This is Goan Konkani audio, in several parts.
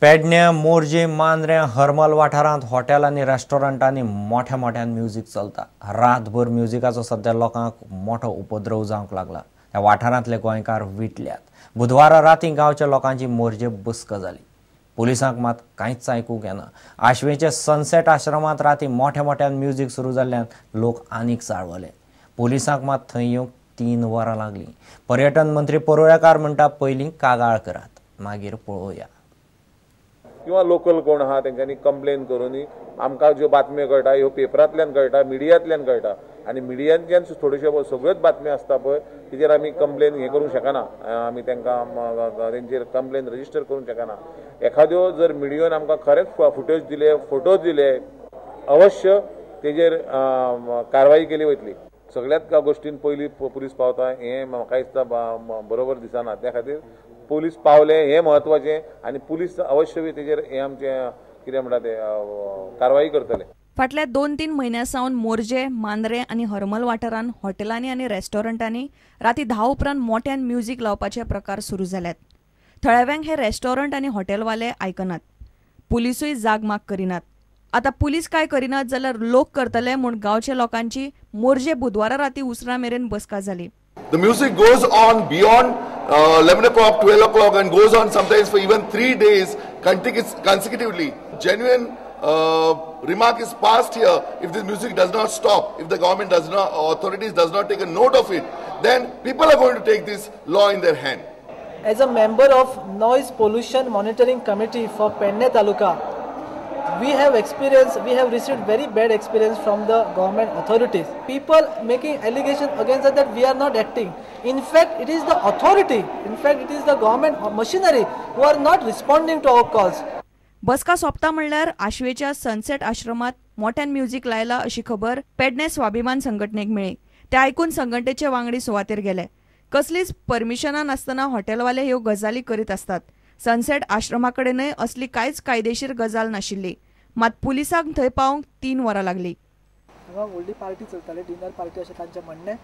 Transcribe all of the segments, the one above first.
पेडण्यां, मोरजे, मांद्र्यां, हरमल वाठारांत हॉटेल आनी रेस्टॉरंटांनी मोठ्या मोठ्यान म्युजीक चलता. रातभर म्युजिकाचो सध्या लोकांक मोठो उपद्रव जावंक लागला. ह्या वाठारांतले गोंयकार विटल्यात. बुधवारा राती गांवच्या लोकांची मोरजे बसका जाली. पुलिसांक मात कांयच आयकूंक येना. आशवेच्या सनसेट आश्रमांत राती मोठ्या मोठ्यान म्युजीक सुरू जाल्ल्यान लोक आनीक चाळवले. पुलिसांक मात थंय येवंक 3 वरां लागलीं. पर्यटन मंत्री परुळेकार म्हणटा, पयलीं कागाळ करात, मागीर पळोवया. किंवा लोकल कोण आहा तेंच्यांनी कंप्लेन करून आमकां ज्यो बातम्यो कळटा ह्यो पेपरांतल्यान कळटा, मिडियांतल्यान कळटा आनी मिडियांतल्यान थोड्योश्यो सगळ्योच बातम्यो आसता पळय तेजेर आमी कंप्लेन हें करूंक शकना, आमी तांकां तेंचेर कंप्लेन रजिस्टर करूंक शकना. एखाद्यो जर मिडियोन आमकां खरेंच फुटेज दिले, फोटोज दिले, अवश्य तेजेर कारवाई केली वतली. सगळ्याच गोश्टीन पयलीं पुलीस पावता हें म्हाका दिसता बरोबर दिसना. त्या खातीर पुलीस पावले हें म्हत्वाचें आनी पुलीस अवश्य बी तेजेर हें आमचें कितें म्हणटा तें कारवाई करतले. फाटल्या 2-3 म्हयन्यां सावन मोरजे, मांद्रें आनी हरमल वाठारांत हॉटेलांनी आनी रेस्टॉरंटांनी राती 10 उपरांत मोठ्यान म्युजीक लावपाचे प्रकार सुरू जाल्यात. थळाव्यांक हे रेस्टॉरंट आनी हॉटेलवाले आयकनात. पुलिसूय जागमाग करिनात. आतां पुलीस काय करिनात जाल्यार लोक करतले म्हूण गांवच्या लोकांची मोरजे बुधवारा राती उसरां मेरेन बसका जाली. The music goes on beyond 11 o'clock, 12 o'clock and goes on sometimes for even 3 days consecutively. Genuine remark is passed here, if this music does not stop, if the government does not, authorities does not take a note of it, then people are going to take this law in their hand. As a member of Noise Pollution Monitoring Committee for Pedne Taluka, we have received very bad experience from the government authorities. People making allegations against us that we are not acting. In fact, it is the authority, in fact, it is the government machinery who are not responding to our calls. बसका सोंपता म्हणल्यार आशवेच्या सनसेट आश्रमात मोठ्यान म्युजीक लायला अशी खबर पेडणे स्वाभिमान संघटनेक मेळ्ळी. ते आयकून संघटनेचे वांगडी सुवातेर गेले. कसलीच परमिशनां नासतना हॉटेलवाले ह्यो गजाली करीत आसतात. सनसेट आश्रमा कडेनय असली कांयच कायदेशीर गजाल नाशिल्ली. मात पुलिसांक थंय पावंक 3 वरां लागली. हांगा व्हडली पार्टी चलताली, डिनर पार्टी अशें तांचें म्हणणें,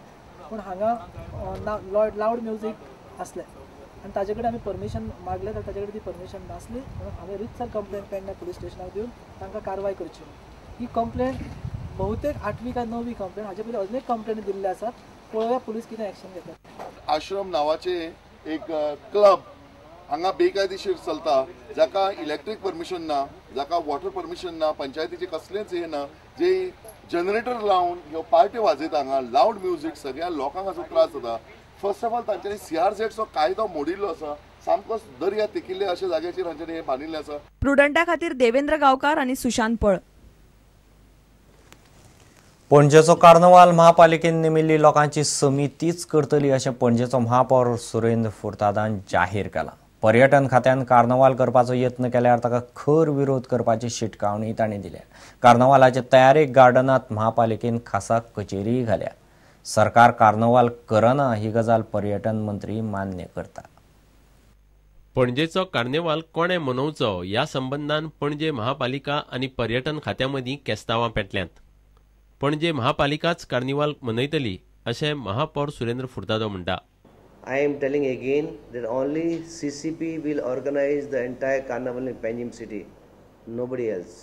पूण हांगा लावड म्युजीक आसलें आनी ताजे कडेन आमी परमिशन मागलें तर ताजे कडेन ती परमिशन नासली म्हणून हांवें रितसर कंप्लेन पेडणे पुलीस स्टेशनाक दिवन तांकां कारवाय करची. ही कंप्लेन बहुतेक 8वी काय 9वी कंप्लेन, हाजे पयलीं अजून एक कंप्लेनी दिल्ली आसात. पळोवया पुलीस कितें एक्शन घेतात. आश्रम नांवाचें एक क्लब हांगा बेकायदेशीर चलता, जाका इलेक्ट्रीक परमिशन ना, जाका वॉटर परमिशन ना, पंचायतीचे कसलेंच हें ना, जे जनरेटर लावन ह्यो पार्ट्यो वाजयता हांगा लावड म्युजीक सगळ्या लोकांक हाचो त्रास जाता. फर्स्ट ऑफ ऑल तांच्यांनी CRZचो कायदो मोडिल्लो आसा, सामकोच दर्या तेकिल्ले अशा जाग्याचेर हांच्यांनी हें बांदिल्लें आसा. प्रुडंटा खातीर देवेंद्र गांवकार आनी सुशांत पळ. पणजेचो कार्नवाल महापालिकेन नेमिल्ली लोकांची समितीच करतली अशें पणजेचो महापौर सुरेंद्र फुर्तादान जाहीर केलां. पर्यटन खात्यान कार्नवाल करपाचो यत्न केल्यार ताका खर विरोध करपाची शिटकावणी तांणी दिल्या. कार्नवालाचे तयारेक गार्डनांत महापालिकेन खासा कचेरीय घाल्या. सरकार कार्नवाल करना ही गजाल पर्यटन मंत्री मान्य करता. पणजेचो कार्निवाल कोणे मनोवचो ह्या संबंदान पणजे महापालिका आनी पर्यटन खात्या मदीं केस्तांवां पेटल्यांत. पणजे महापालिकाच कार्निवाल मनयतली अशें महापौर सुरेंद्र फुर्तादो म्हणटा. I am telling again that only CCP will organize the entire carnival in Panjim city, nobody else.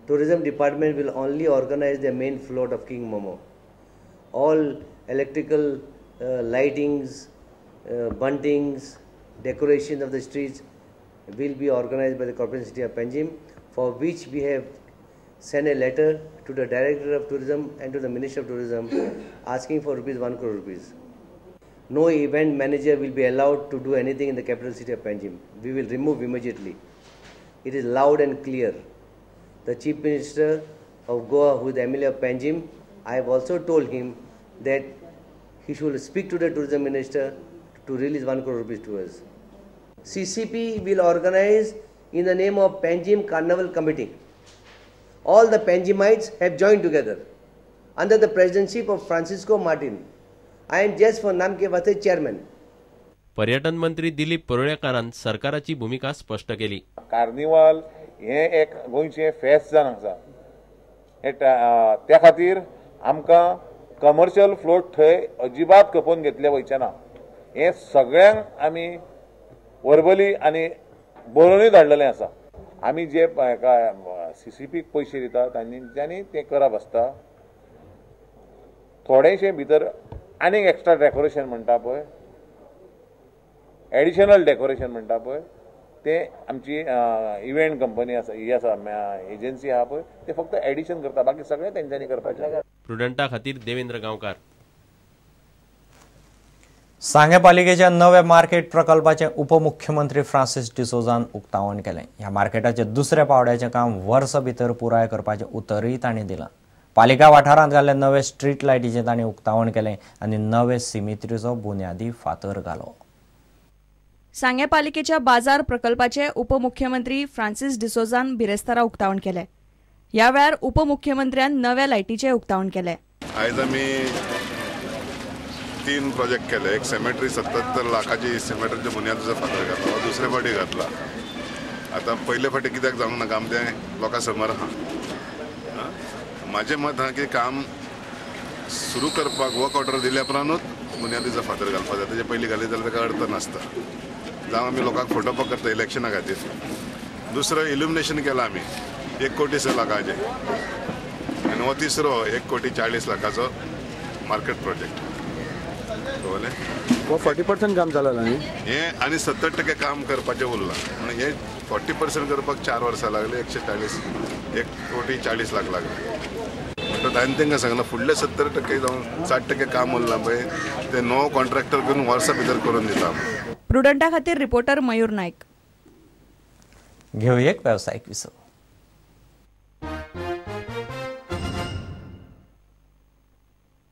Tourism department will only organize the main float of King Momo. All electrical lightings, buntings, decorations of the streets will be organized by the Corporation City of Panjim, for which we have sent a letter to the Director of Tourism and to the Minister of Tourism asking for ₹1 crore. No event manager will be allowed to do anything in the capital city of Panjim. We will remove immediately. It is loud and clear. The Chief Minister of Goa, who is the MLA of Panjim, I have also told him that he should speak to the Tourism Minister to release ₹1 crore to us. CCP will organize in the name of Panjim Carnival Committee. All the Panjimites have joined together under the presidency of Francisco Martin. I am just for Namke Vathe chairman. पर्यटन मंत्री दिलीप परुळेकारान सरकाराची भूमिका स्पष्ट केली. कार्निवाल हें एक गोंयचें फेस्त जावन आसा, त्या खातीर आमकां कमर्शियल फ्लोट थंय अजिबात खपोवन घेतले वयचे ना. हें सगळ्यांक आमी वर्बली आनी बरोवनूय धाडलेलें आसा. आमी जे हेका सीसीपीक पयशे दिता तांच्यांनी तें करप आसता. थोडेशें भितर आनीक एक्स्ट्रा डेकोरेशन म्हणटा पळय, एडिशनल डेकोरेशन म्हणटा पळय, ते आमची इव्हेंट कंपनी आसा, ही आसा एजन्सी आहा पळय, ते फक्त एडिशन करता, बाकी सगळें तेंच्यांनी करपाचें. प्रुडंटा खातीर देवेंद्र गांवकार. सांगें पालिकेच्या नव्या मार्केट प्रकल्पाचें उपमुख्यमंत्री फ्रांसीस डिसोजान उक्तावण केलें. ह्या मार्केटाचें दुसऱ्या पावड्याचें काम वर्स भितर पुराय करपाचें उतरूय तांणी दिलां. पालिका वाठारांत घाल्ले नवे स्ट्रीट लायटीचें तांणी उक्तावण केलें आनी नवे सिमित्रीचो बुन्यादी फातर घालो. सांगें पालिकेच्या बाजार प्रकल्पाचे उपमुख्यमंत्री फ्रांसीस डिसोजान बिरेस्तारा उक्तावण केलें. ह्या वेळार उपमुख्यमंत्र्यान नव्या लायटीचें उक्तावण केलें. आयज आमी 3 प्रोजेक्ट केले. एक सेमेट्री 77 लाखाची सेमेट्रीच्या बुन्यादीचो फातर घातला, दुसरे फाटी घातला. आतां पयले फाटी कित्याक जावंक ना काम तें लोकां समोर आहा. म्हाजें मत आहा की काम सुरू करपाक वर्क ऑर्डर दिल्या उपरांतूच बुन्यादीचो फातर घालपाक जाय. तेजे पयलीं घाली जाल्यार ताका अर्थ नासता. जावं आमी लोकांक फटोवपाक करता इलेक्शना खातीर. दुसरो इल्युमिनेशन केलां आमी 1.6 कोटी आनी हो तिसरो 1.40 कोटीचो मार्केट प्रोजेक्ट. कळ्ळें? हो 40% काम जालां न्ही हें, आनी 70% काम करपाचें उरलां. म्हणून हें 40% करपाक 4 वर्सां लागली, 140 1.40 कोटी लागले. म्हणटकच हांवें तांकां सांगलां फुडले 70% जावं 60% काम उरलां पळय तें नवो कॉन्ट्रॅक्टर करून वर्सा भितर करून दिता. प्रुडंटा खातीर रिपोर्टर मयूर नायक. घेवया एक वेवसायीक विसव.